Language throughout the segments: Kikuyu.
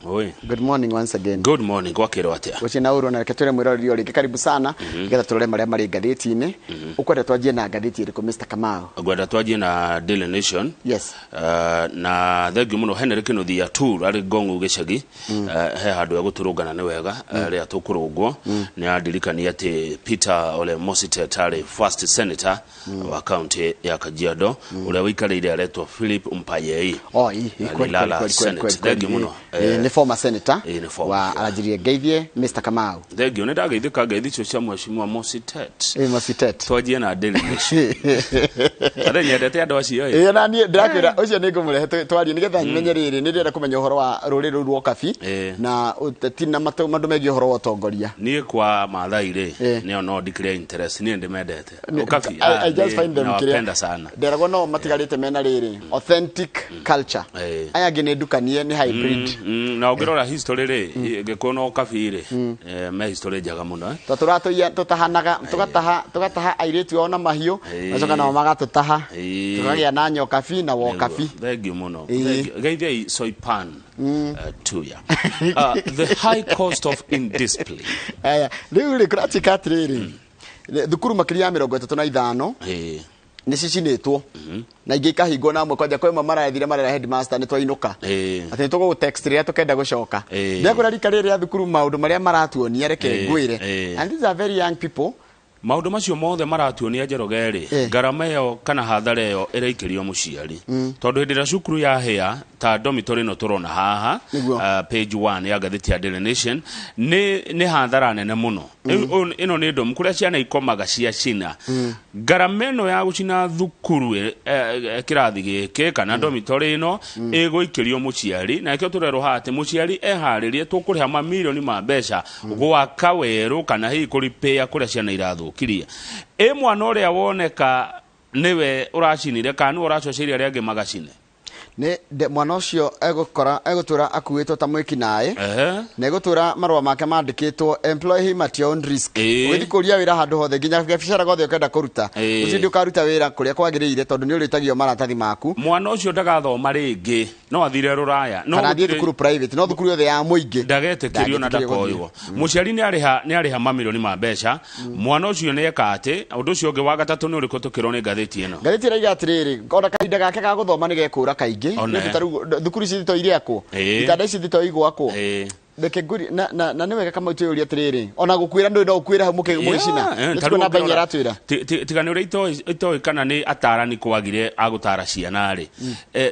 Oi. Good morning once again. Good morning, gwakĩrwo atĩa? Gũtirĩ na ũru, na reke twĩre mwĩroreri o rĩngĩ karibu sana, nĩgetha tũrore marĩa marĩ ngathĩti-inĩ. Ũkwenda twanjie na ngathĩti ĩrĩkũ, Mr. Kamau? Ngwenda twanjie na Daily Nation. Yes. Na thengiũ mũno Henry Kinuthia Tour arĩ Ngong'u gĩcagi. He handũ egũtũrũngana nĩ wega, rĩrĩa tũkũrũngwo. Nĩ andirikania atĩ Peter Ole Mositet arĩ first senator wa kaunti ya Kajiado, ũrĩa ũikarĩire aretwo Philip Mpayei. Oh, ii, kweli, Lilala kweli, kweli, Senate. kweli, kweli. Thengiũ mũno. Nĩ former senator Nĩ former, wa aranjirie ngeithie Mr. Kamau. Thengiũ, nĩ ndageithĩka ngeithi icio cia mheshimiwa Mositet. Mositet. Twanjie na Daily Nation. Arĩ nyendete andũ acio ĩ. Ĩĩ, na niĩ ndĩrakwĩra ũcio nĩ ngũmũrehe twarie nĩgetha menye rĩrĩ, nĩ ndĩrenda kũmenya ũhoro wa rũrĩrĩ rũu rwa ũkabi na ũteti na maũndũ megiĩ ũhoro wa ũtongoria. Niĩ kwa Maathai rĩ, nĩo no declare interest, niĩ ndĩmendete. Ũkabi, I just find them nawapenda sana. Nderagwo no matigarĩte mena rĩrĩ authentic culture. Aya angĩ nĩ ndukanie, nĩ hybrid. Na ũngĩrora history rĩ, Gĩkũyũ na ũkabi rĩ, me history njega mũno. Tũratũiya, tũtahanaga, tũgataha airĩtu ao na mahiũ, macoka nao magatũtaha, tũkagĩa na nyokabi na wokabi. Thengiũ mũno. Thengiũ. Geithiai Soipan Tuya. The high cost of indiscipline. Aya, rĩu rĩ kũratuĩka atĩrĩrĩ, thukuru makĩria ya 35 nĩ cicinĩtwo na ingĩ ikahingwo, na amwe kwanja kwĩ amwe marathire marera headmaster nĩ twainũka, atĩ nĩ tũgũgũ text rĩrĩa tũkenda gũcoka. Ndĩrakwĩra rika rĩrĩ rĩa thukuru maũndũ marĩa maratuonia, reke ngwĩre, and these are very young people. Maũndũ macio mothe maratuonia, Njoroge rĩ, ngarama ĩyo kana hathara ĩyo ĩraikĩrio mũciari, tondũ hĩndĩ ĩrĩa cukuru yahĩa ta dormitory ĩno tũrona haha, page 1 ya ngathĩti ya Daily Nation, nĩ hathara nene mũno. Ĩno nĩ dorm kũrĩa ciana ikomaga cia cina. Ngarama ĩno ya gũcina thukuru, kĩrathi gĩkĩ kana dormitory ĩno ĩgũikĩrio mũciari, na nĩkĩo tũrerwo haha atĩ mũciari eharĩrie tũkũrĩha mamirioni ma mbeca gwaka werũ kana hihi kũripĩa kũrĩa ciana irathũkirie. Ĩ mwana ũrĩa woneka nĩwe ũracinire kana nĩwe ũracoceirie arĩa angĩ magacine? Nĩ mwana ũcio egũkora egũtũra akuĩtwo ta mwĩkinaĩ, na egũtũra marũa make mandĩkĩtwo "Employ him at your own risk". Ũgĩthiĩ kũria wĩra handũ hothe, nginya biacara gothe ũkenda kũruta, ũcio ndũkaruta wĩra kũrĩa kwagĩrĩire, tondũ nĩ ũrĩtagio maratathi maku. Mwana ũcio ndagathoma rĩngĩ, no athire rũraya, no kana athiĩ thukuru private, no thukuru yothe ya mũingĩ ndagetĩkĩrio na ndangĩtĩkĩrio gũthiĩ. Ndakoywo. Mũciari nĩ arĩha mamirioni ma mbeca, mwana ũcio nĩ eka atĩ. Ũndũ ũcio ũngĩ wa gatatũ nĩ ũrĩkũ tũkĩrwo nĩ ngathĩti ĩno? Ngathĩti ĩraiga atĩrĩrĩ, ona kahinda gake ga gũthoma nĩ gekũra kaingĩ. Nĩ ũndũ ta rĩu thukuru ici thito irekwo, itanda ici thito igwakwo. Reke ngũrie, na nĩ wega kama twĩyũrie atĩrĩrĩ, ona gũkuĩra ndũĩ no ũkuĩre hau mũgĩcina. Nĩ ta rĩu namba inya ĩratwĩra. Tiga nĩ ũrĩa itoĩ kana nĩ atarani kwagire agũtara ciana rĩ.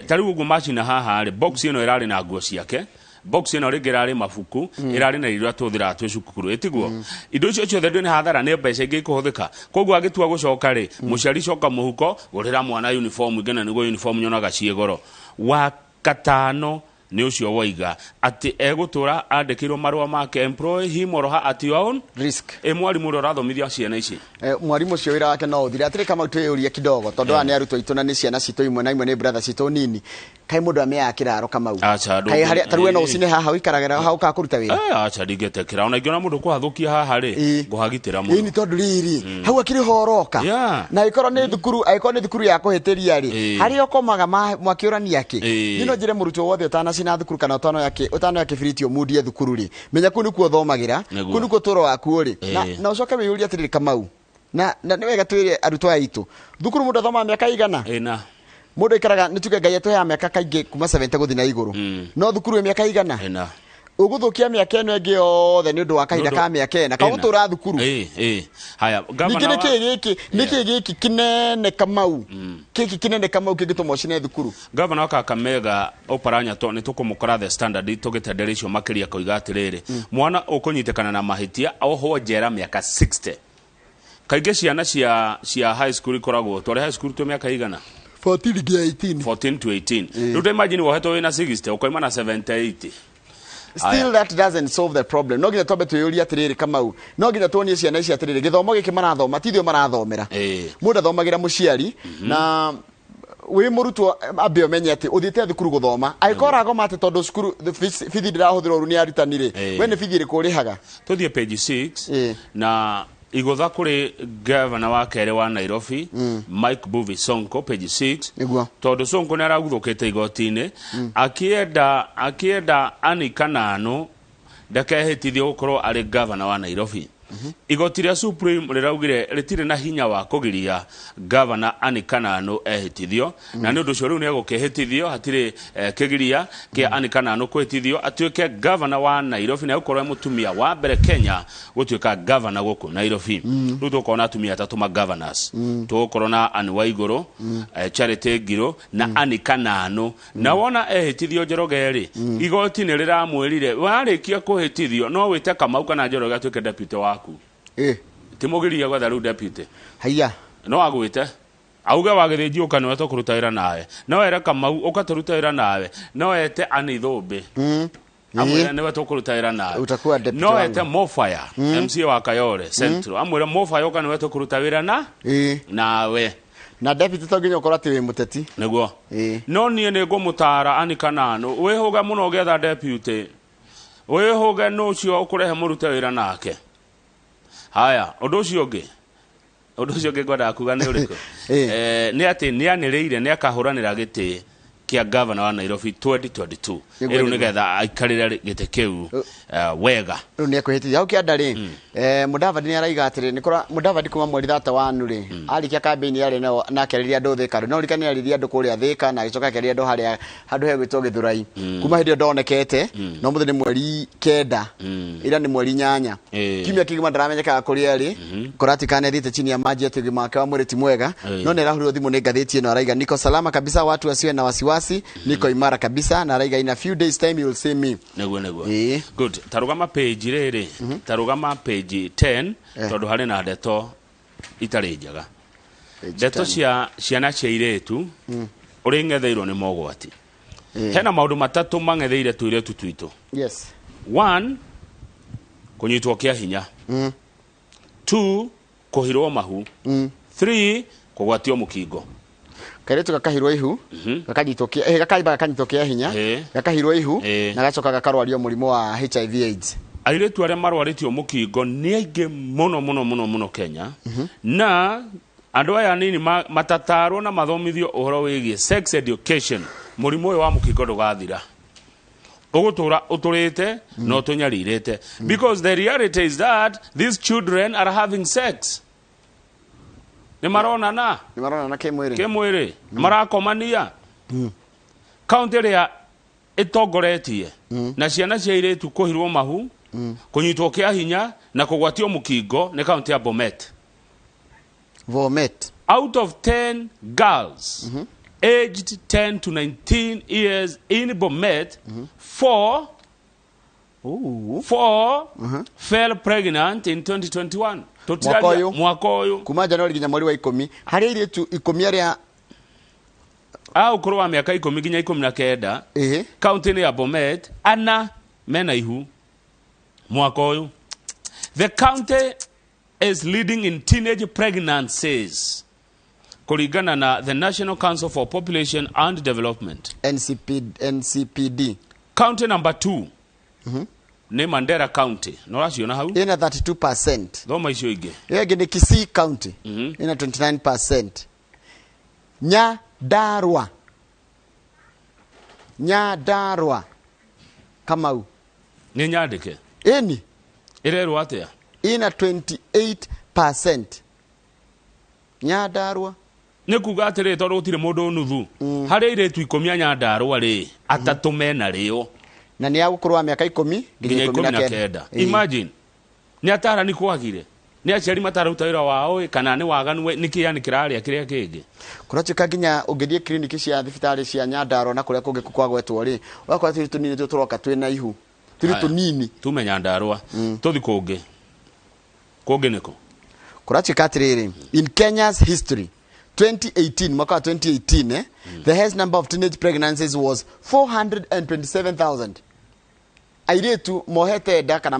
Ta rĩu ũguo macina haha rĩ, box ĩno ĩrarĩ na nguo ciake, box ĩno rĩngĩ ĩrarĩ mabuku, ĩrarĩ na irio tũhũthĩraga twĩ cukuru, ĩtiguo indo icio ciothe ndũĩ nĩ hathara, nĩ mbeca ingĩ ikũhũthĩka. Koguo agĩtua gũcoka rĩ, mũciari coka mũhuko, gũrĩra mwana uniform ingĩ, na nĩguo uniform nyonaga ciĩ goro. Wa katano nĩ ũcio woiga atĩ egũtũra andĩkĩirwo marũa make "Employ him or her at your own risk". Ĩ mwarimũ ũrĩa ũrathomithia ciana ici? Mwarimũ ũcio wĩra wake no ũthire. Atĩrĩ kama twĩyũrie kidogo, tondũ aya nĩ arutwo aitũ na nĩ ciana citũ imwe na imwe nĩ brother citũ nini, kaĩ mũndũ ameaga kĩraro, Kamau? Aca, kaĩ harĩa ta rĩu we no ũcine haha ũikaragĩra hau ũkaga kũruta wĩra? Aca, ndingĩtĩkĩra. Ona ingĩona mũndũ kũhathũkia haha rĩ, ngũhagitĩra Ĩni mũno. Tondũ rĩrĩ hau akĩrĩ ho ũroka, na angĩkorwo nĩ thukuru, angĩkorwo nĩ thukuru ya kũhĩtĩria rĩ, harĩa ũkomaga mwakĩũrania kĩ? Niĩ no njĩre mũrutwo wothe ũtanacina thukuru kana ũtanoya kĩbiriti ũmundie thukuru rĩ, menya kũu nĩkuo ũthomagĩra, kũu nĩkuo ũtũũro waku ũrĩ. Na ũcoke wĩyũrie atĩrĩrĩ, Kamau, na nĩ wega twĩre arutwo aya aitũ, thukuru mũndũ athomaga mĩaka igana? Ĩna. Mũndũ aikaraga, nĩ tuge Ngai atũheaga mĩaka kaingĩ kuma 70 gũthiĩ na igũrũ, no thukuru ĩ mĩaka igana? Ĩna. Ũgũthũkia mĩaka ĩno ĩngĩ yothe nĩ ũndũ wa kahinda ka mĩaka 4 kagũtũra thukuru. Ĩ haya. Ningĩ Gavana nĩ kĩĩ gĩkĩ, nĩ kĩĩ gĩkĩ kĩnene, Kamau, kĩkĩ kĩnene, Kamau, kĩngĩtũma ũcine thukuru? Gavana wa Kakamega Oparanya, to nĩ tũkũmũkora The Standard tũgĩtenderia icio makĩria, koiga atĩrĩrĩ, mwana ũkũnyitĩkana na mahĩtia ohwo njera mĩaka 60. Kaingĩ ciana cia high school ikoragwo, twarĩ high school twĩ mĩaka igana? 14 nginya 18. 14 to 18. Rĩu ta imagine wohetwo wĩna 60 ũkoima na 78. Still that doesn't solve the problem. No nginya twambe twĩyũrie atĩrĩrĩ, Kamau, no nginya tuonie ciana ici atĩrĩrĩ, gĩthomo gĩkĩ marathoma ti ithuĩ marathomera. Mũndũ athomagĩra mũciari, na wĩ mũrutwo ambe ũmenye atĩ ũthiĩte thukuru gũthoma. Angĩkorwo ũragoma atĩ tondũ cukuru bithi ndĩrahũthĩrwo ũru nĩ arutani rĩ, we nĩ bithi ĩrĩkũ ũrĩhaga? Tũthiĩ page 6. Na Igũtha kũrĩ gavana wa kerĩ wa Nairobi, Mike Mbuvi Sonko, page 6. Nĩguo. Tondũ Sonko nĩ araguthũkĩte igoti-inĩ akĩenda Annie Kananu ndakehĩtithio gũkorwo arĩ gavana wa Nairobi. Igoti rĩa Supreme rĩraugire rĩtirĩ na hinya wa kũgiria gavana Annie Kananu ehĩtithio, na nĩ ũndũ ũcio rĩu nĩ egũkĩhĩtithio. Hatirĩ kĩgiria kĩa Annie Kananu kwĩhĩtithio atuĩke gavana wa Nairobi, na egũkorwo e mũtumia wa mbere Kenya gũtuĩka gavana gũkũ Nairobi. Rĩu tũgũkorwo na atumia atatũ ma governors. Tũgũkorwo na Anne Waigũrũ, Charity Ngiru na Annie Kananu. Na wona ehĩtithio Njoroge rĩ, igoti nĩ rĩramwĩrire warĩkia kũhĩtithio no wĩte Kamau kana Njoroge atuĩke deputy waku. Ti mũgiria gwetha rĩu deputy. Haiya. No agwĩte auge wa Gĩthĩnji ũka nĩwe tũkũruta wĩra nawe, no ere Kamau ũka tũrute wĩra nawe, no ete Anne Thũmbĩ amwĩre nĩwe tũkũruta wĩra nawe. Utakuwa deputy No wangu. ete Mofaya, MCA wa Kayole Central, amwĩre Mofaya ũka nĩwe tũkũruta wĩra na nawe. Na deputy to nginya ũkorwo atĩ wĩ mũteti. Nĩguo. No niĩ nĩ ngũmũtara Annie Kananu, wĩhũge mũno ũgĩetha deputy, wĩhũge nũ ũcio ũkũrehe mũrute wĩra nake. Haya, ũndũ ũcio ũngĩ ngwendaga kuga nĩ ũrĩkũ? Nĩ atĩ nĩ anĩrĩire nĩ akahũranĩra gĩtĩ kĩa gavana wa Nairobi 2022. Nĩguo, Rĩu nĩgetha aikarĩre gĩtĩ kĩu wega. Rĩu nĩ ekwĩhĩtithia hau kĩanda rĩ, Mudavadi nĩ araiga atĩrĩ nĩ kũra Mudavadi kuma mweri thate wa nu rĩ, arĩkia kambĩini yarĩ nayo na akĩarĩria andũ Thĩka rĩ, no ririkane arĩria andũ kũrĩa Thĩka na agĩcoka akĩarĩria andũ harĩa handũ hegwĩtwo Gĩthũrai. Kuma hĩndĩ ĩyo ndonekete, no mũthĩ nĩ mweri 9, ira nĩ mweri 8, kiumia kĩgima ndaramenyekaga kũrĩa arĩ. Kũratikana athiĩte chini ya maji atĩ ũgima wake wa mwĩrĩ ti mwega, no nĩ arahũrirwo thimũ nĩ ngathĩti ĩno. Araiga, "Niko salama kabisa, watu wasiwe na wasiwasi, niko imara kabisa," na araiga, "In a few days time you will see me." Nĩguo. Good. Tarũgama page rĩrĩ, tarũgama page 10, tondũ harĩ na ndeto itarĩ njega. Page Ndeto 10. cia ciana cia irĩtu ũrĩa ing'etheirwo nĩ mogwati. Hena maũndũ matatũ mang'etheire tũirĩtu twitũ. One, kũnyitwo kĩa hinya. Two, kũhirwo mahu. Three, kũgwatio mũkingo. Kairĩtu gakahirwo ihu, gakanyitwo kĩa gakamba gakanyitwo kĩa hinya, gakahirwo ihu, na gacoka gakarwario mũrimũ wa HIV AIDS. Airĩtu arĩa marwarĩtio mũkingo nĩ aingĩ mũno mũno mũno mũno Kenya, na andũ aya anini matatarwo na mathomithio ũhoro wĩgiĩ sex education, mũrimũ ũyũ wa mũkingo ndũgathira, ũgũtũra ũtũrĩte na ũtũnyarirĩte, because the reality is that these children are having sex, nĩ maronana. Nĩ maronana kĩmwĩrĩ. Kĩmwĩrĩ, nĩ marakomania. Kaunti ĩrĩa ĩtongoretie na ciana cia irĩtu kũhirwo mahu, kũnyitwo kĩa hinya na kũgwatio mũkingo nĩ kaunti ya Bomet. Bomet. Out of 10 girls aged 10 to 19 years in Bomet, four, Ooh. four fell pregnant in 2021. Mwaka ũyũ? Mwaka ũyũ. Kuma Januari nginya mweri wa 10, harĩ airĩtu 10 arĩa A ũkũrũ wa mĩaka 10 nginya 19, kaunti-inĩ ya Bomet, ana mena ihu mwaka ũyũ. The county is leading in teenage pregnancies kũringana na the National Council for Population and Development. NCP, NCPD. County number 2 nĩ Mandera County, no ũraciona hau. Ĩna 32%. Thoma icio ingĩ. Ĩyo ĩngĩ nĩ Kisii County, ĩna 29%. Nyandarua, Nyandarua, Kamau. Nĩ nyandĩke. Ĩni. Ĩrerwo atĩa? Ĩna 28%, Nyandarua. Nĩ kuga atĩrĩ, tondũ gũtirĩ mũndũ nuthu, harĩ airĩtu 10 a Nyandarua rĩ, atatũ mena rĩo. Na nĩ ya ũkũrũ wa mĩaka 10 nginya 19. Imagine, nĩ atarani kwagire, nĩ aciari matararuta wĩra wao ĩ, kana nĩ waganu nĩ kĩani kĩrarĩa kĩrĩa kĩngĩ. Kũratuĩka nginya ũngĩthiĩ kiriniki cia thibitarĩ cia Nyandarua na kũrĩa kũngĩ kwagwetwo rĩ, ũgakora tũirĩtu tũnini tũu tũroka twĩna ihu, tũirĩtu Haya. tũnini. Tume Nyandarua tũthi kũngĩ. Kũngĩ nĩkũ? Kũratuĩka atĩrĩrĩ, in Kenya's history, 2018, mwaka wa 2018, the highest number of teenage pregnancies was 427,000. Airĩtu mohete nda kana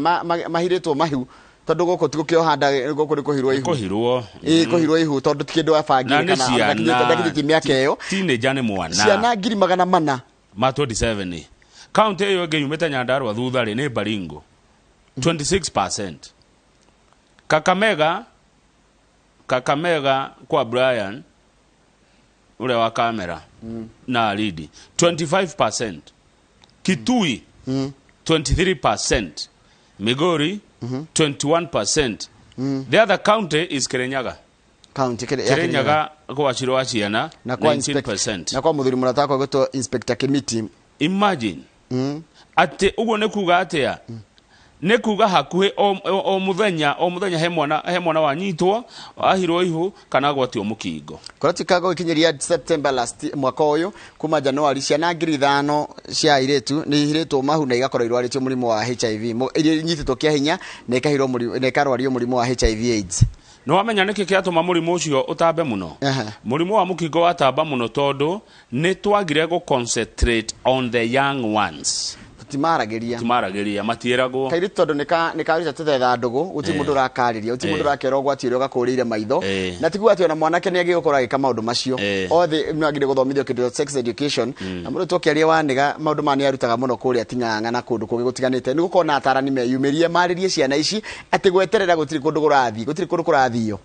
mahirĩtwo mahu, tondũ gũkũ ti gũkĩoha nda, gũkũ nĩ kũhirwo ihu. Kũhirwo. Ĩ, kũhirwo ihu, tondũ ti kĩndũ Na abangire nĩ kana ciana. ndakinyĩtie mĩaka ĩyo. Teenager nĩ mwana. Ciana 400,000. Ma 27. Kaunti ĩyo ĩngĩ yumĩte Nyandarua thutha rĩ nĩ Baringo, 26%. Kakamega. Kakamega kwa Brian uria wa kamera na Alidi 25%, Kitui 23%, Migori 21%. The other county is Kirinyaga. County Kirinyaga kwa Chiro wa Ciana na kwa 19%. Na kwa muthuri mũrata gwitwo Inspector Kimiti. Imagine. Ati uguo nĩ kuga atia? Nĩ kuga hakuhĩ o muthenya he mwana wanyitwo ahirwo ihu kana agwatio mũkingo. Kũratuĩka gũgĩkinyĩria September last mwaka ũyũ kuma January ciana 5,000 cia airĩtu nĩ ihirĩtwo mahu na igakorwo irwarĩtio mũrimũ wa HIV, iria inyitĩtwo kĩa hinya na ikahirwo mũrimũ na ikarwario mũrimũ wa HIV AIDS. Nĩ wamenya nĩkĩ kĩatũma mũrimũ ũcio ũtambe mũno? Mũrimũ wa mũkingo watamba mũno tondũ nĩ twagire gũ concentrate on the young ones. Timaragĩria matiĩragwo kairĩtu tondũ nĩ karuta tũthetha ndũgũ gũtirĩ mũndũ ũrakarĩria, gũtirĩ mũndũ ũrakera ũgwati ũrĩa ũgakũrĩire maitho, na ti kuga atĩ ona mwanake nĩ agĩrĩirwo gũkorwo agĩka maũndũ macio othe nĩ agĩrĩirwo gũthomithio kĩndũ sex education. Na mũndũ tũkĩaria wanĩga maũndũ maya nĩ arutaga mũno kũrĩa Ting'ang'a na kũndũ kũngĩ gũtiganĩte, nĩ gũkorwo na atarani meyumĩrie marĩrie ciana ici atĩ gweterera gũtirĩ kũndũ kũrathiĩ, gũtirĩ kũndũ kũrathio.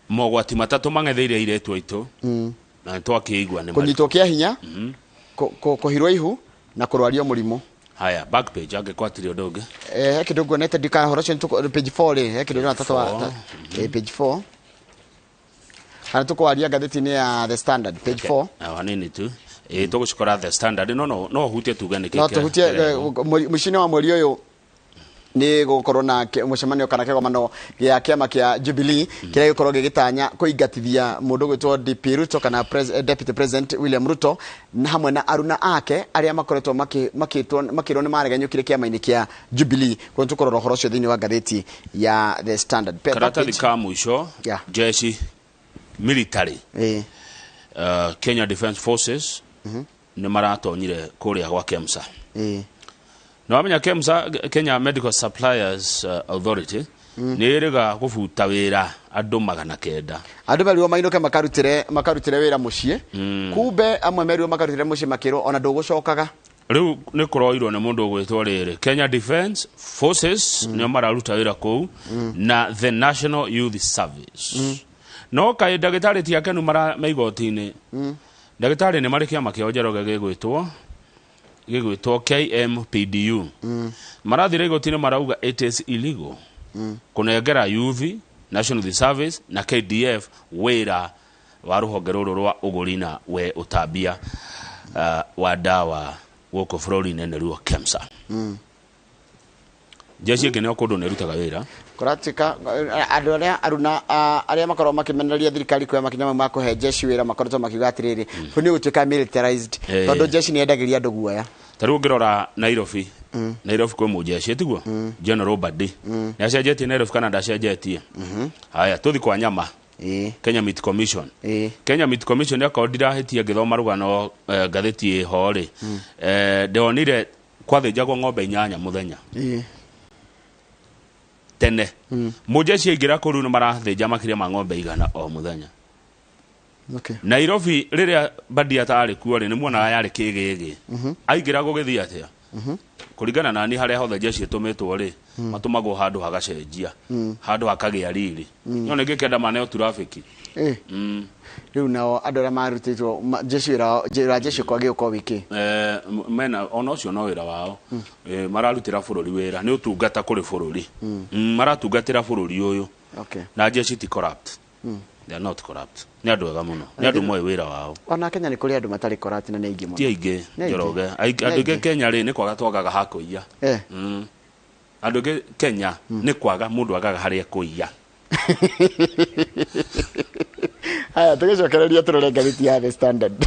Mogwati matatũ mang'etheire airĩtu aitũ na twakĩigua nĩ kũnyitwo kĩa hinya, kũhirwo ihu na kũrwario mũrimũ. Haya, back page angekwatirie ũndũ ũngĩ. He kĩndũ nguonete ndika horo ũcio page 4 rĩ, he kĩndũ ndĩrona ta page 4. Kana tũkwaria ngathĩti-inĩ ya The Standard page 4. Hanini tu. Tũgũcikora The Standard no hutie tuge nĩkĩ. No tũhutie mũico-inĩ wa mweri ũyũ nĩ gũkorwo na mũcemanio kana kĩgomano gĩa kĩama kĩa Jubilee kĩrĩa gĩkorwo gĩgĩtanya kũingatithia mũndũ gwĩtwo DP Ruto kana Deputy President William Ruto na hamwe na aruna ake arĩa makoretwo makĩrwo nĩ maregenyũkire kĩama-inĩ kĩa Jubilee. Kwa tũkũrora ũhoro ũcio thĩinĩ wa ngathĩti ya The Standard. Karatathi ka mũico, jeshi military Kenya Defence Forces nĩ maratonyire kũrĩa gwa KEMSA. Na wamenya KEMSA, Kenya Medical Suppliers Authority, nĩ ĩrĩga kũbuta wĩra andũ 900. Andũ merirwo mainũke makarutĩre wĩra mũciĩ. Kumbe amwe merirwo makarutĩre mũciĩ makĩrwo ona ndũgũcokaga. Rĩu nĩ kũroirwo nĩ mũndũ ũgwĩtwo rĩrĩ Kenya Defence Forces nĩo mararuta wĩra kũu na the National Youth Service. No kaĩ ndagĩtarĩ ti akenu me igoti-inĩ. Ndagĩtarĩ nĩ marĩ kĩama kĩao Njoroge gĩgwĩtwo KMPDU. Marathire igoti-inĩ marauga it is illegal kũnengera youth, National Youth Service na KDF wĩra wa rũhonge rũrũ rwa ũgũri na we ũtambia wa ndawa gũkũ bũrũri-inĩ nĩruo KEMSA. Jeshi ĩngĩ nĩyo kũndũ nĩrutaga wĩra. Kũratuĩka andũ arĩa aruna arĩa makoragwo makĩmenereria thirikari kuoya makinya mau ma kũhe jeshi wĩra makoretwo makiuga atĩrĩrĩ bũrũri nĩ ũgũtuĩka militarized tondũ jeshi nĩ yendagĩria andũ guoya. Ta rĩu ũngĩrora Nairobi, Nairobi kwĩ mũjeshi tiguo General Badi nĩ acenjetie Nairobi kana ndacenjetie? Haya, tũthi kwa nyama. Kenya Meat Commission. Kenya Meat Commission yakorwo ndirahĩtia ngĩthoma rũgano ngathĩti ĩho rĩ, ndonire kwathĩnjagwo ng'ombe 8 mũthenya tene. Mũjeshi aingĩra kũu rĩu nĩ marathĩnja makĩria ma ng'ombe 100 o mũthenya. Nairobi rĩrĩa Badi atarĩ kuo rĩ, nĩ muonaga yarĩ kĩgĩgĩ. Aingĩra gũgĩthiĩ atĩa? Kũringana na niĩ harĩa hothe jeshi ĩtũmĩtwo rĩ, matũmagwo handũ hagacenjia, handũ hakagĩa riri. No nĩ ngĩkenda maneo traffic. Rĩu nao andũ arĩa marutĩtwo jeshi wĩra jeshi kwagĩ gũkorwo wĩkĩ? Mena ona ũcio no wĩra wao. Mararutĩra bũrũri wĩra, nĩ ũtungata kũrĩ bũrũri. Maratungatĩra bũrũri ũyũ. Na jeshi ti corrupt. They are not corrupt. Nĩ andũ ega mũno. Nĩ andũ moĩ wĩra wao. Ona Kenya nĩ kũrĩ andũ matarĩ corrupt na nĩ aingĩ mũno. Ti aingĩ, Njoroge. Andũ aingĩ Kenya rĩ nĩ kwaga twagaga ha kũiya. Andũ aingĩ Kenya nĩ kwaga mũndũ agaga harĩa kũiya. Haya, tũgĩcokereria tũrore ngathĩti ya The Standard.